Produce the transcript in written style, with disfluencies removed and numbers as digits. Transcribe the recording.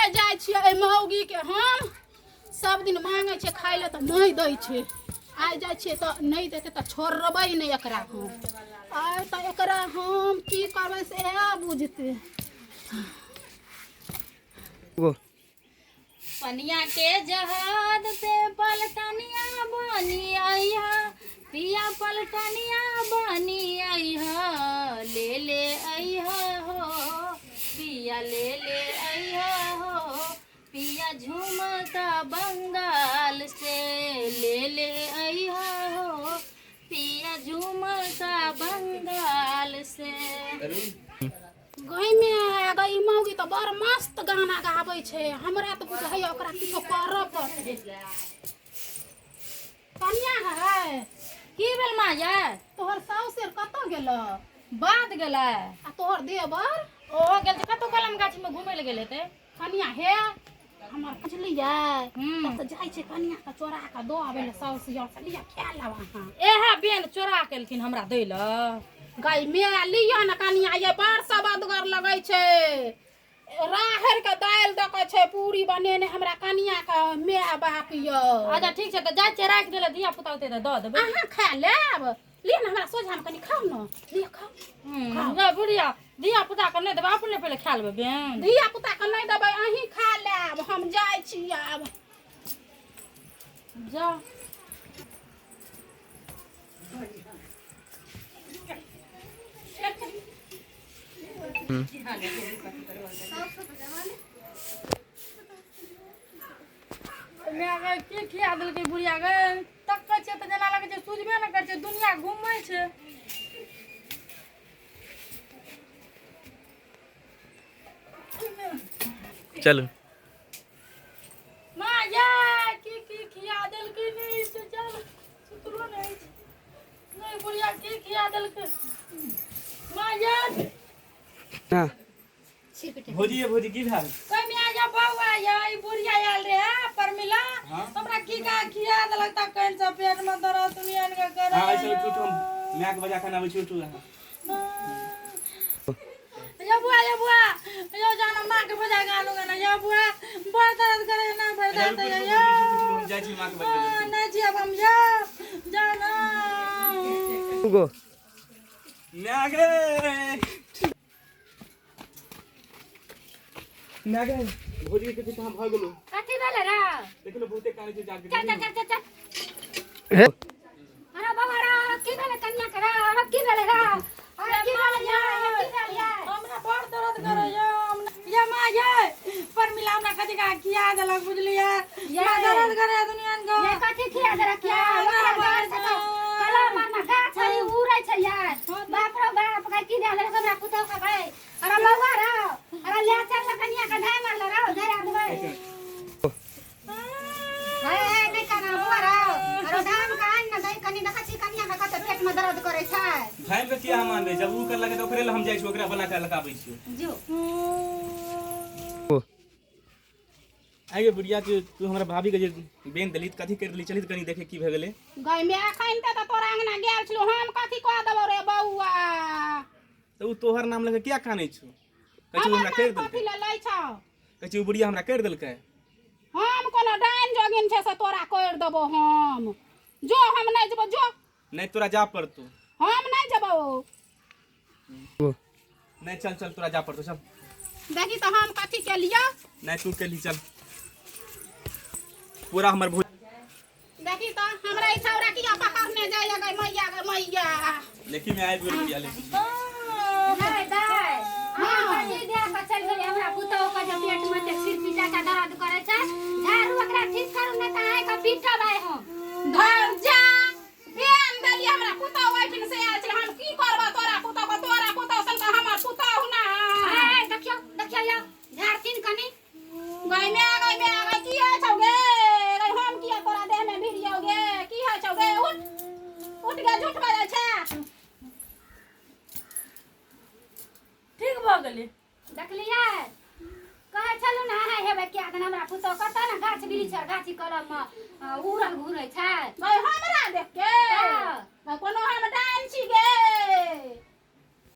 आइ जाइ छियै एहि मौगीके हम सब दिन मांगै छै खाय लए तऽ नहि दै छै आइ जाइ छियै तऽ नहि देतै तऽ छोड़बै नहि एकरा हम आइ तऽ एकरा हम की करबै सएह बुझतै पनिया के जहाज पे पलटनिया बनी अइहा पिया पलटनिया बनी अइहा ले ले अइहा हो पिया ले ले अइहा हो पिया झूमता बंगाल से ले ले अइहा हो पिया झूमता बंगाल से गैमे गई मौगी तऽ बड़ मस्त गाना गाबै छै हमरा तऽ बुझाइए ओकरा किछो करऽ पड़तै कनिया है की भेल माँ यै तोहर साउस आर कतऽ गेलौ बाध गेलै आ तोहर देवर ओहो गेल छै कतौ कलम गाछी में घूमै लए गेल हेतै कनिया हे हमर बुझलियै तऽ जाइ छै कनिया के चोरा कऽ दऽ आबै लए साउस यार से लिअ खा लेब अहाँ एहे बेन चोरा के एलखिन हमरा दै लए गई मे लिअ ने कनिया ये बड़ सबदगर लगै छै राहरि के दालि दऽ कऽ छै पूरी बनेने हमरा कनिया के माय बाप यौ अच्छा ठीक छै तऽ जाइ छियै राखि देले धिया पुता औतै तऽ दऽ देबै अहाँ खा लेब लिअ ने हमरा सोझामे कनि खाउ ने लिअ खाउ नहि बुढ़िया धिया पुता के नहि देबै अपने पहिले खा लेबै बेन धिया पुता के नहि देबै अहीं खा लेब हम जाइ छी आब जा माय गे की खिया देलकै बुढ़िया गे तकै छियै तऽ जेना लगै छै सुझबे नहि करै छै दुनिया घूमै छै चलू माँ ये की की खिया देलकै नहि से चल सुतलो नहि छै नहि बुढ़िया की खिया देलकै माँ ये हाँ भौजी ये भौजी की भेल कोई मिया जा बौआ ये ई बुढ़िया आयल रहे परमिला हमरा की का खिया देलक त कन से पेट में दर्द दुनिया के करे हाँ ऐसे उठू हम माय के बजा खाना आबै छी उठू अहाँ यो बुआ यो बुआ यो जाना माँ के बजा गानू गाना यो बुआ बड़ दर्द करे ना बड़ दर्द रुकू, करे रुकू, यो रुकू, हम जाइ छी माँ के बजबै हाँ, नहीं जी अब हम यो जाना गो माय गे माय गे भौजी के कहाँ भऽ गेलो कथी भेलै रे देखियौ ने बहुते कानै छै जाके चल चल चल चल चल हे अरे बाबा रे अरे की भेलै कन्या के रे अरे की भेलै रे अरे की भेलै ये की भेलै ये हमरा बड़ दर्द करे ये ये मां ये पर मिला हमरा कथी का खिया देलक बुझलिए ये दर्द करे दुनिया के ये कथी खिया देलक ये ओकरा गाछ से तो कला मारना गाछ हरी उड़ै छै यार बाप रे बाप का की दे देलक हमरा पुतहु के भाई अरे बौआ रे अरे ले चल ना कन्या के धाय मारल रे धरा देबै हे हे नहि काना बौआ रे अरे धाम का आन न दई कनी देखै छी कन्या के कते पेट में दर्द करै छै भाई के किया हम आनबै जब ऊ करलकै तऽ ओकरे लए हम जाइ छी ओकरा बना के लकाबै छियै जो आइ गे बुढ़िया तू तू हमरा भाभी के जे बेन देली तऽ कथी करि देली चलही तऽ कनी देखे की भए गेलै गई मे एखन तऽ तोरा अंगना गेल छलौ हम कथी कह देबौ रे बौआ तऽ ऊ तोहर नाम लऽ के किया कानै छौ कहै छै ऊ हमर हमरा नाम करि कथी देलकै लए लै छौ कहै छै ऊ बुढ़िया हमरा करि देलकै हम कोनो डाइन जोगिन छै से तोरा करि देबौ हम जो हम नहि जेबौ जो नहि तोरा जा पड़तौ हम नहि जेबौ नहि चल चल तोरा जा पड़तौ चल देखी तऽ हम कथी केलियौ नहि तू केलही चल पूरा हमर भोज देखी तऽ हमरा ई छौड़ा किया पकड़ने जाइया गै मैया गै मैया देखी में आबि गेल बुढ़िया ले नहीं दाय अहाँ कथी दे के चलि गेलियै हमरा पुतहु के जे पेट में ते सिर पीटा के दर्द करै छै झाड़ू ओकरा ठीक करू नहि तऽ अहाँके पीटब आइ हम धर जा बेन देलियै हमरा पुतहु ओहिठाम से आयल छलै हम की करबऽ तोरा पुतहु के तोरा पुतहु सन के हमर पुतहु ना ए देखियौ देखियौ यौ झाड़थिन कनी गै मे गै मे गै की होइ छौ गे गै हम किया तोरा देह में भिड़ियौ गे की होइ छौ गे उठ उठ गे झूठ बाजै छै ठीक भऽ गेलै देखलियै कहै छलहुँ ने अहाँ हेबै किया दिन हमरा पुतहु कतऽ ने गाछ वृक्ष आर गाछी कलममे उड़ल घुरै छै गै हमरा देख के हँ। गै कोनो हम डाइन छी गे